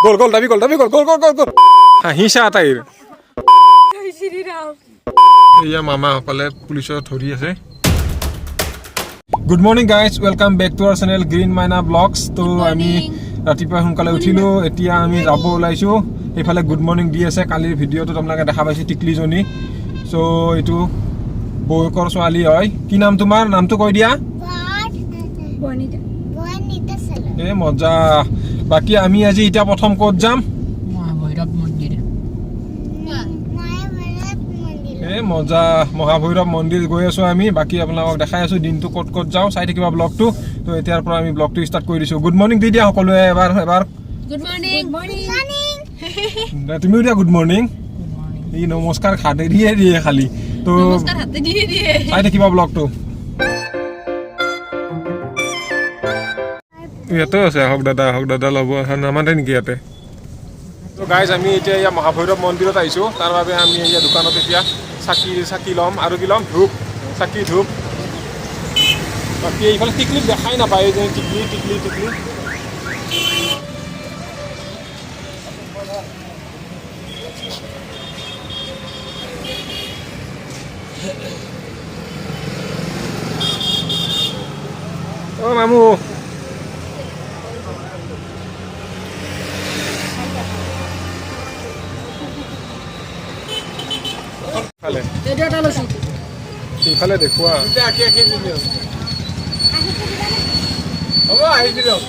গ'ল গ'ল দাবি গ'ল দাবি গ'ল গ'ল গ'ল গ'ল গ'ল। হাঁহিছা তাইৰ। এয়া মামাসকলে পুলিচত ধৰি আছে। Good morning guys, welcome back to our channel green Maina blogs. তো আমি ৰাতিপুৱা সোনকালে উঠিলোঁ, এতিয়া আমি যাব ওলাইছোঁ। সেইফালে গুড মৰ্ণিং দি আছে। কালিৰ ভিডিঅ'টোত আপোনালোকে দেখা পাইছে টিকলিজনী। চ' এইটো বৌয়েকৰ ছোৱালী হয়। কি নাম তোমাৰ? নামটো কৈ দিয়া। এ মজা। বাকী আমি আজি এতিয়া প্ৰথম ক'ত যাম? মহাভৈৰৱ মন্দিৰ। এ মজা, মহাভৈৰৱ মন্দিৰ গৈ আছোঁ আমি। বাকী আপোনালোকক দেখাই আছোঁ দিনটো ক'ত ক'ত যাওঁ, চাই থাকিবা ব্লগটো। তো এতিয়াৰ পৰা আমি ব্লগটো ষ্টাৰ্ট কৰি দিছোঁ। গুড মৰ্ণিং দি দিয়া সকলোৱে এবাৰ এবাৰ। Good morning. তুমিও দিয়া গুড মৰ্ণিং। ই নমস্কাৰ হাতে দিয়ে দিয়ে খালি। তো নমস্কাৰ হাতে দিয়ে দিয়ে। চাই থাকিবা ব্লগটো। ইয়াতেও আছে, আহক দাদা, আহক দাদা, ল'ব নামাতে নেকি ইয়াতে? তো গাইজ, আমি এতিয়া ইয়াৰ মহাভৈৰৱ মন্দিৰত আহিছোঁ। তাৰ বাবে আমি ইয়াৰ দোকানত এতিয়া চাকি চাকি ল'ম আৰু কি ল'ম, ধূপ, চাকি ধূপ। বাকী এইফালে টিকলিক দেখাই নাপায়, এই যে টিকলি টিকলি টিকলি। অ' মামু, ইফালে ইফালে দেখুওৱা। হ'ব, আহি দিয়ক।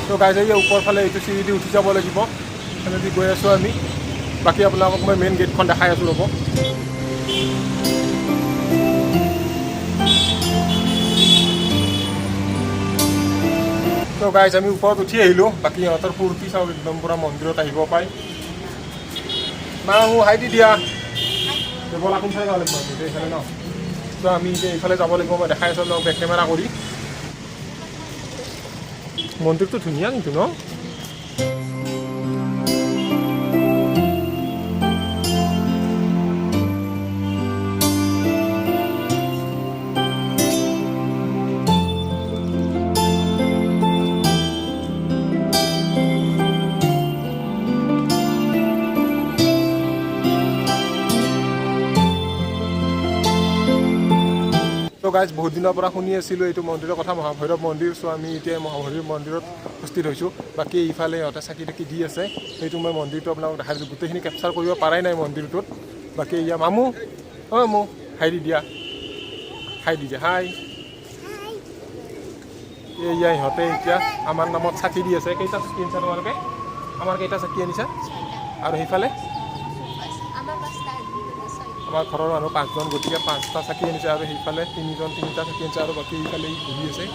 তো গাইজ, এই ওপৰ ফালে এইটো চিৰি দি উঠি যাব লাগিব। সেইফালেদি গৈ আছোঁ আমি। বাকী আপোনালোকক মই মেইন গেটখন দেখাই আছোঁ, ৰ'ব। তো গাইজ, আমি ওপৰত উঠি আহিলোঁ। বাকী ইহঁতৰ ফূৰ্তি চাওক, একদম পূৰা মন্দিৰত আহিব পাই। মা হাই দি দিয়া। ব'লা, কোনফালে যাব লাগিব আমি? এইফালে ন? তো আমি এতিয়া এইফালে যাব লাগিব। মই দেখাই আছোঁ বেক কেমেৰা কৰি। মন্দিৰটো ধুনীয়া কিন্তু ন? তো গাইজ, বহুত দিনৰ পৰা শুনি আছিলোঁ এইটো মন্দিৰৰ কথা, মহাভৈৰৱ মন্দিৰ। চ' আমি এতিয়া মহাভৈৰৱ মন্দিৰত উপস্থিত হৈছোঁ। বাকী এইফালে ইহঁতে চাকি তাকি দি আছে। সেইটো মই মন্দিৰটো আপোনালোক দেখাই দিছোঁ। গোটেইখিনি কেপচাৰ কৰিব পৰাই নাই মন্দিৰটোত। বাকী এয়া মামু, অ' মামু, হাই দি দিয়া, হাই দি দিয়া, হাই। এয়া ইহঁতে এতিয়া আমাৰ নামত চাকি দি আছে। কেইটা চাকি আনিছা তোমালোকে? আমাৰ কেইটা চাকি আনিছা? আৰু সেইফালে আমাৰ ঘৰৰ মানুহ পাঁচজন, গতিকে পাঁচটা চাকি আনিছে। আৰু সেইফালে তিনিজন তিনিটা চাকি আনিছে। আৰু বাকী এইফালে ই ঘূৰি আছে।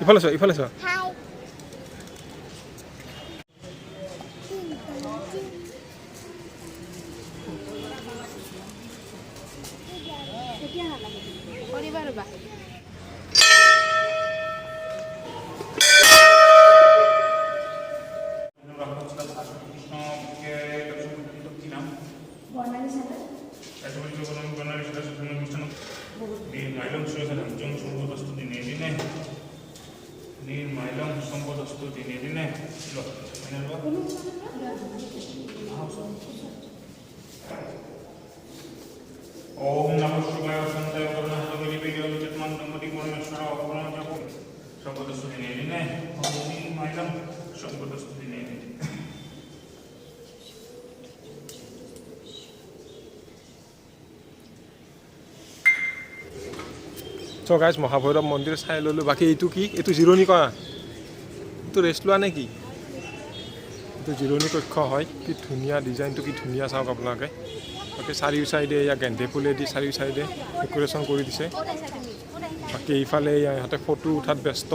ইফালে চোৱা, ইফালে চোৱা। কৰিবা ৰ'বা। ওম নমঃ শিবায়। সন্দেহ সম্পদস্তু দিনে দিনে ওম সম্পদস্তু দিনে দিনে। চ' গাইজ, মহাভৈৰৱ মন্দিৰ চাই ল'লোঁ। বাকী এইটো কি? এইটো জিৰণি কৰা, এইটো ৰেষ্ট লোৱা নে কি? এইটো জিৰণি কক্ষ হয়। কি ধুনীয়া ডিজাইনটো, কি ধুনীয়া চাওক আপোনালোকে। বাকী চাৰিও চাইডে এয়া গেন্ধে ফুলেদি চাৰিও চাইডে ডেক'ৰেশ্যন কৰি দিছে। বাকী এইফালে এয়া ইহঁতে ফটো উঠাত ব্যস্ত।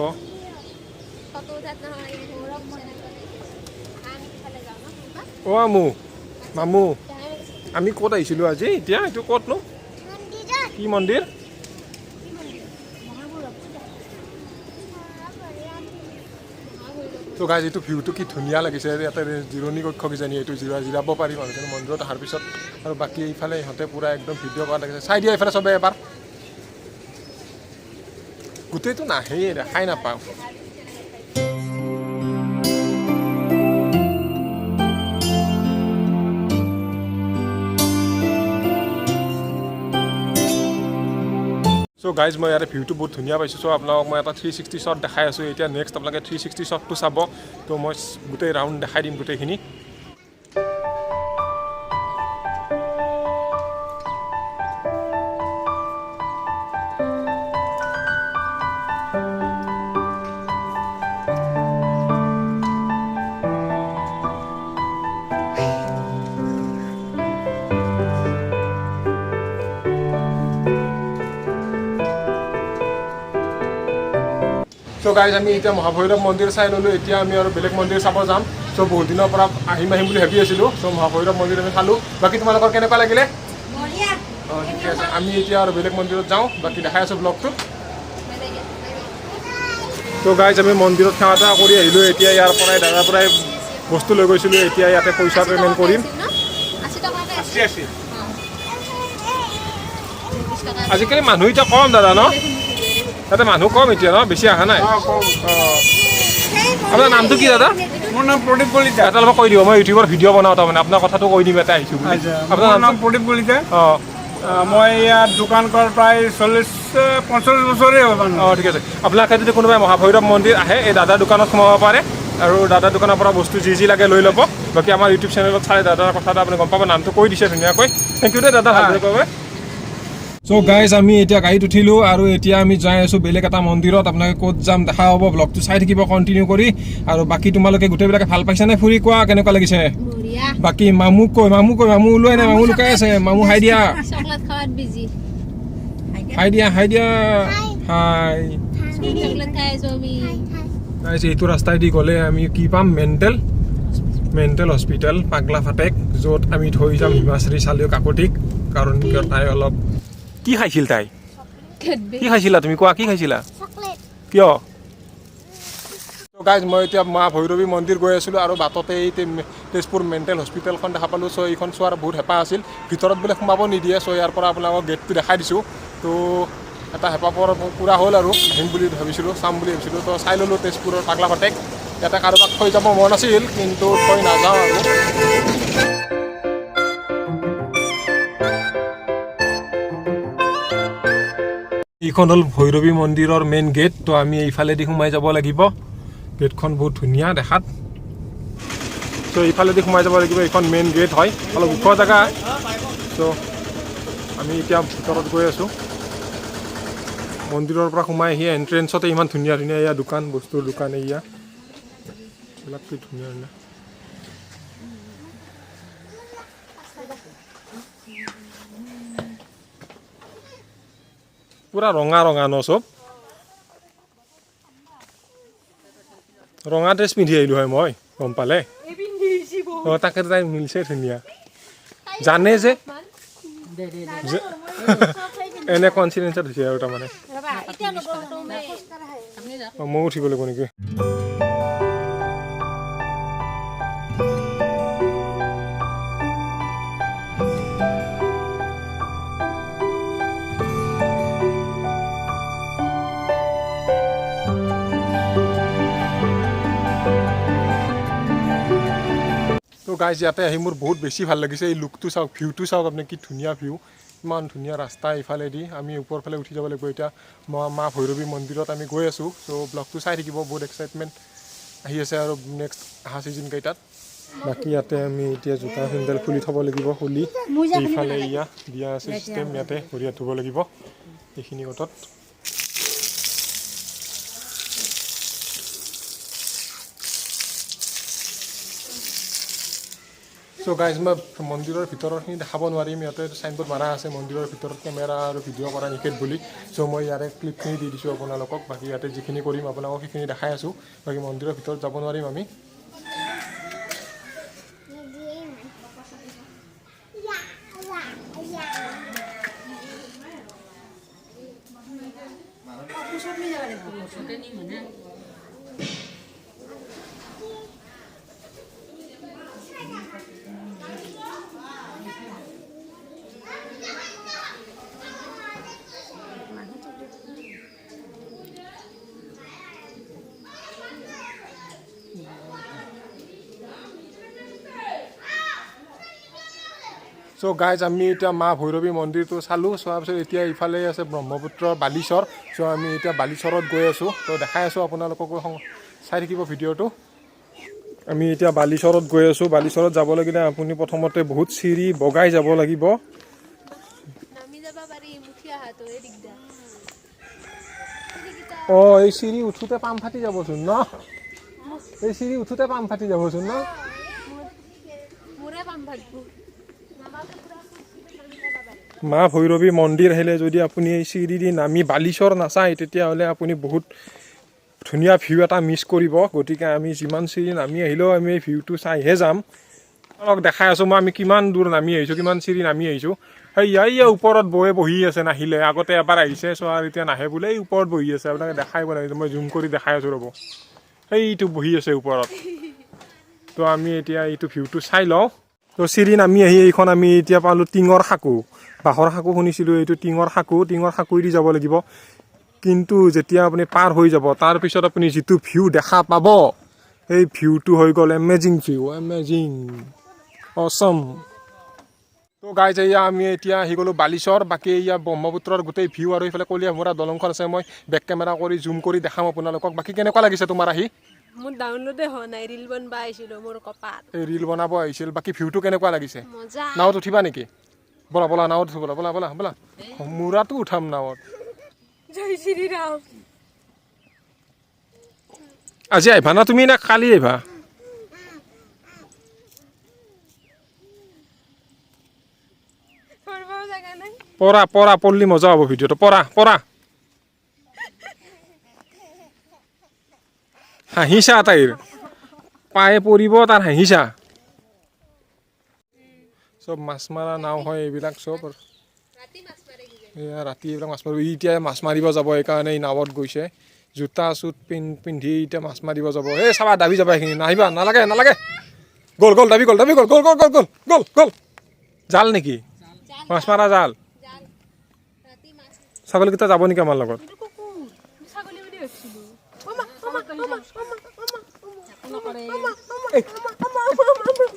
অ' আমু, মামু, আমি ক'ত আহিছিলোঁ আজি? এতিয়া এইটো ক'তনো? কি মন্দিৰ? তো গাইজ, এইটো ভিউটো কি ধুনীয়া লাগিছে। ইয়াতে জিৰণি কক্ষ কিজানি এইটো জিৰাব পাৰি মানুহজনে মন্দিৰত অহাৰ পিছত। আৰু বাকী এইফালে ইহঁতে পূৰা একদম ভিডিঅ' কৰা লাগিছে। চাই দিয়া এইফালে চবে এবাৰ। গোটেইটো নাহেই, দেখাই নাপাওঁ। চ' গাইজ, মই ইয়াতে ভিউটো বহুত ধুনীয়া পাইছোঁ। চ' আপোনালোকক মই এটা 360 শ্বট দেখাই আছোঁ। এতিয়া নেক্সট আপোনালোকে 360 শ্বটটো চাব। তো মই গোটেই ৰাউণ্ড দেখাই দিম গোটেইখিনি। চ' গাইজ, আমি এতিয়া মহাভৈৰৱ মন্দিৰ চাই ল'লোঁ। এতিয়া আমি আৰু বেলেগ মন্দিৰ চাব যাম। চ' বহুত দিনৰ পৰা আহিম আহিম বুলি ভাবি আছিলোঁ। চ' মহাভৈৰৱ মন্দিৰ আমি চালোঁ। বাকী তোমালোকৰ কেনেকুৱা লাগিলে? অঁ, ঠিকে আছে। আমি এতিয়া আৰু বেলেগ মন্দিৰত যাওঁ, বাকী দেখাই আছোঁ ব্লগটোত। ত' গাইজ, আমি মন্দিৰত সেৱা এটা কৰি আহিলোঁ। এতিয়া ইয়াৰ পৰাই দাদাৰ পৰাই বস্তু লৈ গৈছিলোঁ। এতিয়া ইয়াতে পইচা পে'মেণ্ট কৰিম। 80 টকাকে। 80। 20 টকা। আজিকালি মানুহ এতিয়া কম দাদা ন? তাতে মানুহ কম এতিয়া ন, বেছি অহা নাই। অঁ, আপোনাৰ নামটো কি দাদা? মোৰ নাম প্ৰদীপ কলিতা। এটা অলপ কৈ দিব, মই ইউটিউবৰ ভিডিঅ' বনাওঁ, তাৰমানে আপোনাৰ কথাটো কৈ দিম এটা আহিছোঁ বুলি। আপোনাৰ মোৰ নাম নাম? প্ৰদীপ কলিতা। অঁ। মই ইয়াত দোকান কৰাৰ প্ৰায় 40-45 বছৰেই হ'ল মানুহ। অঁ, ঠিক আছে। আপোনালোকে যদি কোনোবাই মহাভৈৰৱ মন্দিৰ আহে, এই দাদাৰ দোকানত সোমাব পাৰে আৰু দাদাৰ দোকানৰ পৰা বস্তু যি যি লাগে লৈ ল'ব। বাকী আমাৰ ইউটিউব চেনেলত চালে দাদাৰ কথা এটা আপুনি গম পাব, নামটো কৈ দিছে ধুনীয়াকৈ। Thank U দেই দাদা, ভালদৰে ক'ব। চ' গাইজ, আমি এতিয়া গাড়ীত উঠিলোঁ আৰু এতিয়া আমি যাই আছোঁ বেলেগ এটা মন্দিৰত। আপোনালোকে ক'ত যাম দেখা হ'ব, ব্লগটো চাই থাকিব কণ্টিনিউ কৰি। আৰু বাকী তোমালোকে গোটেইবিলাকে ভাল পাইছানে ফুৰি? কোৱা, কেনেকুৱা লাগিছে? বঢ়িয়া। বাকী মামু কৈ, মামু কৈ, মামু ওলোৱাই নাই, মামু লুকাই আছে। মামু, হাই দিয়া। Chocolate খাৱাত busy. হাই দিয়া, হাই দিয়া, হাই। চকলেট খাই আছো আমি। গাইজ, এইটো ৰাস্তাইদি গ'লে আমি কি পাম? মেণ্টেল হস্পিটেল পাগলা ফাটেক, য'ত আমি থৈ যাম হিমাশ্ৰী চালিও কাকতিক। কাৰণ কিয়, তাই অলপ কি খাইছিল, তাই কি খাইছিলা তুমি কোৱা, কি খাইছিলা? কিয়? গাইজ, মই এতিয়া মা ভৈৰৱী মন্দিৰ গৈ আছিলোঁ আৰু বাটতে এই তেজপুৰ মেণ্টেল হস্পিটেলখন দেখা পালোঁ। চ' এইখন চোৱাৰ বহুত হেঁপাহ আছিল। ভিতৰত বোলে সোমাব নিদিয়ে। চ' ইয়াৰ পৰা আপোনালোকক গেটটো দেখাই দিছোঁ। তো এটা হেঁপাহ পূৰা হ'ল আৰু আহিম বুলি ভাবিছিলোঁ, চাম বুলি ভাবিছিলোঁ। তো চাই ল'লোঁ তেজপুৰৰ পাগলা ফাটেক। ইয়াতে কাৰোবাক থৈ যাব মন আছিল, কিন্তু থৈ নাযাওঁ আৰু। এইখন হ'ল ভৈৰৱী মন্দিৰৰ মেইন গেট। তো আমি এইফালেদি সোমাই যাব লাগিব। গেটখন বহুত ধুনীয়া দেখাত। চ' এইফালেদি সোমাই যাব লাগিব। এইখন মেইন গেট হয়, অলপ ওখ জেগা। চ' আমি এতিয়া ভিতৰত গৈ আছোঁ। মন্দিৰৰ পৰা সোমাই আহি এণ্ট্ৰেঞ্চতে ইমান ধুনীয়া ধুনীয়া এয়া দোকান, বস্তুৰ দোকান। এয়া এইবিলাক কি ধুনীয়া ধুনীয়া। পূৰা ৰঙা ৰঙা ন চব? ৰঙা ড্ৰেছ পিন্ধি আহিলোঁ হয় মই, গম পালে। অঁ, তাকে তাই মিলছে ধুনীয়া। জানে যে এনে কনফিডেঞ্চত হৈছে আৰু তাৰমানে। অঁ, ময়ো উঠিব লাগিব নেকি? তো গাইজ, ইয়াতে আহি মোৰ বহুত বেছি ভাল লাগিছে। এই লুকটো চাওক, ভিউটো চাওক আপুনি, কি ধুনীয়া ভিউ। ইমান ধুনীয়া ৰাস্তা। এইফালেদি আমি ওপৰ ফালে উঠি যাব লাগিব। এতিয়া মা ভৈৰৱী মন্দিৰত আমি গৈ আছোঁ। চ' ব্লগটো চাই থাকিব, বহুত এক্সাইটমেণ্ট আহি আছে আৰু নেক্সট অহা ছিজন কেইটাত। বাকী ইয়াতে আমি এতিয়া জোতা চেণ্ডেল খুলি থ'ব লাগিব। খুলি এইফালে ইয়া দিয়া আছে চিষ্টেম, ইয়াতে ভৰি হাত ধুব লাগিব এইখিনি কথাত। চ' গাইজ, মই মন্দিৰৰ ভিতৰৰখিনি দেখাব নোৱাৰিম। ইয়াতে চাইনবোৰ্ড মাৰা আছে, মন্দিৰৰ ভিতৰত কেমেৰা আৰু ভিডিঅ' কৰা নিষেধ বুলি। চ' মই ইয়াৰে ক্লিপখিনি দি দিছোঁ আপোনালোকক। বাকী ইয়াতে যিখিনি কৰিম আপোনালোকক সেইখিনি দেখাই আছোঁ। বাকী মন্দিৰৰ ভিতৰত যাব নোৱাৰিম আমি। চ' গাইজ, আমি এতিয়া মা ভৈৰৱী মন্দিৰটো চালোঁ। চোৱাৰ পিছত এতিয়া ইফালে আছে ব্ৰহ্মপুত্ৰৰ বালিচৰ। চ' আমি এতিয়া বালিচৰত গৈ আছোঁ। তো দেখাই আছোঁ আপোনালোককো, চাই থাকিব ভিডিঅ'টো। আমি এতিয়া বালিচৰত গৈ আছোঁ। বালিচৰত যাব লাগিলে আপুনি প্ৰথমতে বহুত চিৰি বগাই যাব লাগিব। নামি যাব পাৰি, উঠি অহাটো দিগদাৰ। অঁ, এই চিৰি উঠোতে পাম ফাটি যাবচোন ন? এই চিৰি উঠোতে পাম ফাটি যাবচোন ন? মোৰে পাম ভাগব। মা ভৈৰৱী মন্দিৰ আহিলে যদি আপুনি এই চিৰি দি নামি বালিচৰ নাচায়, তেতিয়াহ'লে আপুনি বহুত ধুনীয়া ভিউ এটা মিছ কৰিব। গতিকে আমি যিমান চিৰি নামি আহিলেও আমি এই ভিউটো চাইহে যাম। আপোনালোক দেখাই আছোঁ মই, আমি কিমান দূৰ নামি আহিছোঁ, কিমান চিৰি নামি আহিছোঁ। সেইয়া, এইয়া ওপৰত বৌয়ে বহি আছে। নাহিলে, আগতে এবাৰ আহিছে চোৱাৰ, এতিয়া নাহে বোলে। এই ওপৰত বহি আছে, আপোনাক দেখাই পোৱা নাই। মই জুম কৰি দেখাই আছোঁ, ৰ'ব। সেইটো বহি আছে ওপৰত। তো আমি এতিয়া এইটো ভিউটো চাই লওঁ। তো চিৰি নামি আহি এইখন আমি এতিয়া পালোঁ টিঙৰ সাঁকো। বাঁহৰ সাঁকো শুনিছিলোঁ, এইটো টিঙৰ সাঁকো। টিঙৰ সাঁকোৱেদি যাব লাগিব। কিন্তু যেতিয়া আপুনি পাৰ হৈ যাব, তাৰপিছত আপুনি যিটো ভিউ দেখা পাব, সেই ভিউটো হৈ গ'ল এমেজিং ভিউ, এমেজিং, অচম। তো গাইজ, এয়া আমি এতিয়া আহি গ'লোঁ বালিচৰ। বাকী এয়া ব্ৰহ্মপুত্ৰৰ গোটেই ভিউ আৰু এইফালে কলীয়াভোমোৰা দলংখন আছে। মই বেক কেমেৰা কৰি জুম কৰি দেখাম আপোনালোকক। বাকী কেনেকুৱা লাগিছে তোমাৰ আহি? মোৰ ডাউনলোডে হোৱা নাই। ৰিল বনবা আহিছিলো, মোৰ কপাল। এই ৰিল বনাব আহিছিল। বাকী ভিউটো কেনেকুৱা লাগিছে? মজা। নাৱত উঠিবা নেকি? ব'লা ব'লা, নাৱত উঠিব। ব'লা ব'লা ব'লা ব'লা, মূৰাটো উঠাম নাৱত। জয় শ্ৰীৰাম। আজি আহিবা না তুমি, নে কালি আহিবা? ধৰবাও জাগা নাই। পৰা পৰা, পৰলি মজা হ'ব ভিডিঅ'টো। পৰা পৰা, হাঁহিছা তাইৰ পায়ে পৰিব, তাৰ হাঁহিছা। চব মাছ মৰা নাও হয় এইবিলাক চব। ৰাতি মাছ মাৰে কিজানি। এয়া ৰাতি এইবিলাক মাছ মাৰিব। ই এতিয়া মাছ মাৰিব যাব, সেইকাৰণে এই নাৱত গৈছে। জোতা চুট পিন্ধি এতিয়া মাছ মাৰিব যাব। এই চাবা, দাবি যাবা এইখিনি। নাহিবা, নালাগে নালাগে। গ'ল গ'ল, দাবি গ'ল, দাবি গ'ল, গ'ল গ'ল গ'ল গ'ল গ'ল গ'ল। জাল নেকি? মাছ মাৰা জাল। জাল, ৰাতি মাছ। ছাগলীকেইটা যাব নেকি আমাৰ লগত? এইটো কুকুৰ, ছাগলী বুলি ভাবছিলো। অমা অমা অমা অমা অমা অমা অমা অমা অমা।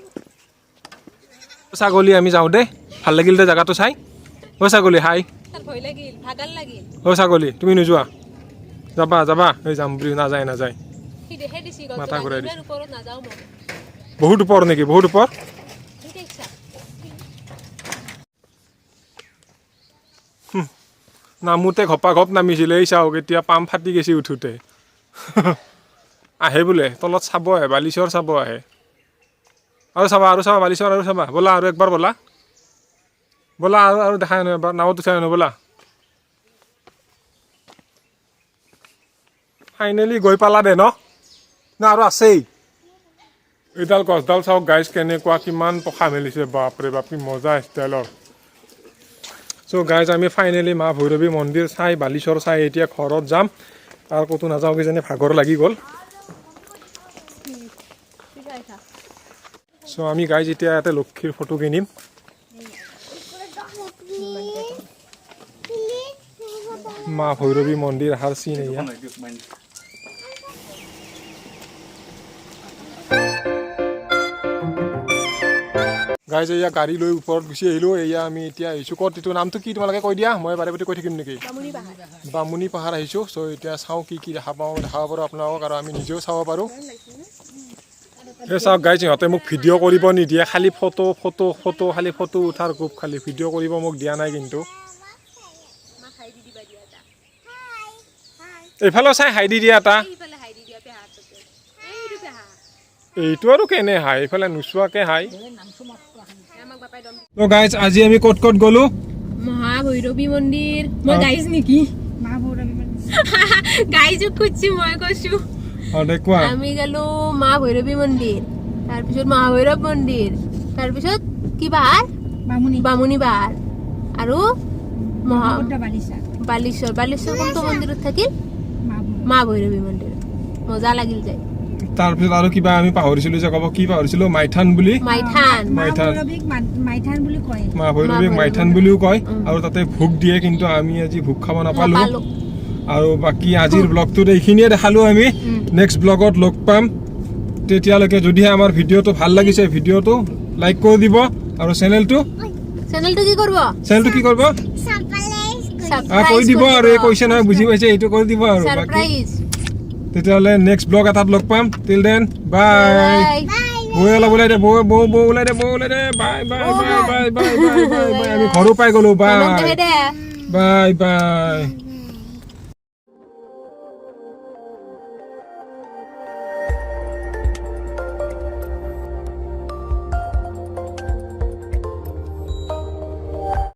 ছাগলী, আমি যাওঁ দেই। ভাল লাগিল দে জেগাটো চাই। অ' ছাগলী, হাই। তাৰ ভয় লাগিল, ভাগাল লাগিল। অ' ছাগলী, তুমি নোযোৱা? যাবা যাবা। এই যাম বুলি নাযায় নাযায়। সি দেখে দিছি গছটো। মাথা ঘূৰাই। ইমান ওপৰত নাযাওঁ মই। বহুত ওপৰ নেকি? বহুত ওপৰ। ঠিক ইচ্ছা। নামোতে ঘপা ঘপ নামিছিলে। এই চাওক, এতিয়া পাম ফাটি গৈছে উঠোতে। আহে বোলে তলত চাব আহে, বালিচৰ চাব আহে। আৰু চাবা, আৰু চাবা বালিচৰ, আৰু চাবা। ব'লা, আৰু একবাৰ ব'লা ব'লা। আৰু আৰু দেখাই আনো এবাৰ, নাৱত উঠাই আনো ব'লা। ফাইনেলি গৈ পালা দে ন? না আৰু আছেই? এইডাল গছডাল চাওক গাইজ, কেনেকুৱা কিমান পখা মেলিছে। বাপৰে বাপ, কি মজা ষ্টাইলৰ। চ' গাইজ, আমি ফাইনেলি মা ভৈৰৱী মন্দিৰ চাই, বালিচৰ চাই এতিয়া ঘৰত যাম। আৰু ক'তো নাযাওঁ কিজানি, ভাগৰ লাগি গ'ল। ঠিক আছে। চ' আমি গাইজ এতিয়া ইয়াতে লক্ষীৰ ফটো কিনিম। মা ভৈৰৱী মন্দিৰ অহাৰ চিন এয়া। গাইজ, এয়া গাড়ী লৈ ওপৰত গুচি আহিলোঁ। এয়া আমি এতিয়া আহিছোঁ ক'ত? এইটো নামটো কি তোমালোকে কৈ দিয়া, মই বাৰে প্ৰতি কৈ থাকিম নেকি? বামুণী পাহাৰ। বামুণী পাহাৰ আহিছোঁ। চ' এতিয়া চাওঁ কি কি দেখা পাওঁ, দেখাব পাৰোঁ আপোনালোকক আৰু আমি নিজেও চাব পাৰোঁ। এই চাওক গাইজ, ইহঁতে মোক ভিডিঅ' কৰিব নিদিয়ে। খালি ফটো ফটো ফটো, খালি ফটো উঠাৰ গ্ৰুপ। খালি ভিডিঅ' কৰিব মোক দিয়া নাই কিন্তু। মাক হাই দি দিবা দিয়া এটা। এইফালেও চাই হাই দি দিয়া এটা। এইফালে হাই দি দিয়া পেহাৰ তাতে। এইটো পেহা। এইটো আৰু কেনে হাই, এইফালে নোচোৱাকে হাই। আমাক বাপাই দম। ত' গাইজ, আজি আমি ক'ত ক'ত গ'লো? মহাভৈৰৱী মন্দিৰ। মই গাইজ নেকি? গাইজক খুজিছো, মই কৈছো। অঁ দে, কোৱা। আমি গ'লো মা ভৈৰৱী মন্দিৰ, তাৰপিছত মহাভৈৰৱ মন্দিৰ, তাৰপিছত কি পাহাৰ? বামুণী। বামুণী পাহাৰ আৰু মহা বালিচা। বালিশ্বৰ। বালিশ্বৰ কোনটো মন্দিৰত থাকিল? মা ভৈৰৱী মন্দিৰত। মজা লাগিল যায়। তাৰপিছত আৰু কিবা আমি পাহৰিছিলো যে ক'ব, কি পাহৰিছিলো? মাইথান বুলি। মাইথান। মাইথান। ভৈৰৱীক মাইথান বুলি কয়। মা ভৈৰৱীক মা মাইথান বুলিও কয় আৰু তাতে ভোগ দিয়ে, কিন্তু আমি আজি ভোগ খাব নাপালো। নাপালো। আৰু বাকী আজিৰ ব্লগটোত এইখিনিয়ে দেখালো আমি। নেক্সট ব্লগত লগ পাম। তেতিয়ালৈকে যদিহে আমাৰ ভিডিঅ'টো ভাল লাগিছে, ভিডিঅ'টো লাইক কৰি দিব আৰু চেনেলটো চেনেলটো কি কৰিব? চেনেলটো কি কৰিব? কৈ দিব আৰু, এই কৈছে নহয়, বুজি পাইছে, এইটো কৰি দিব আৰু বাকী। ছাৰপ্ৰাইজ। তেতিয়াহ'লে নেক্সট ব্লগ এটাত লগ পাম। টিল then বাই। বৌ অলপ ওলাই দে, বৌ, বৌ, বৌ ওলাই দে, বৌ ওলাই দে। Bye bye bye bye bye bye bye bye. আমি ঘৰো পাই গ'লো। বাই। দে। Bye bye.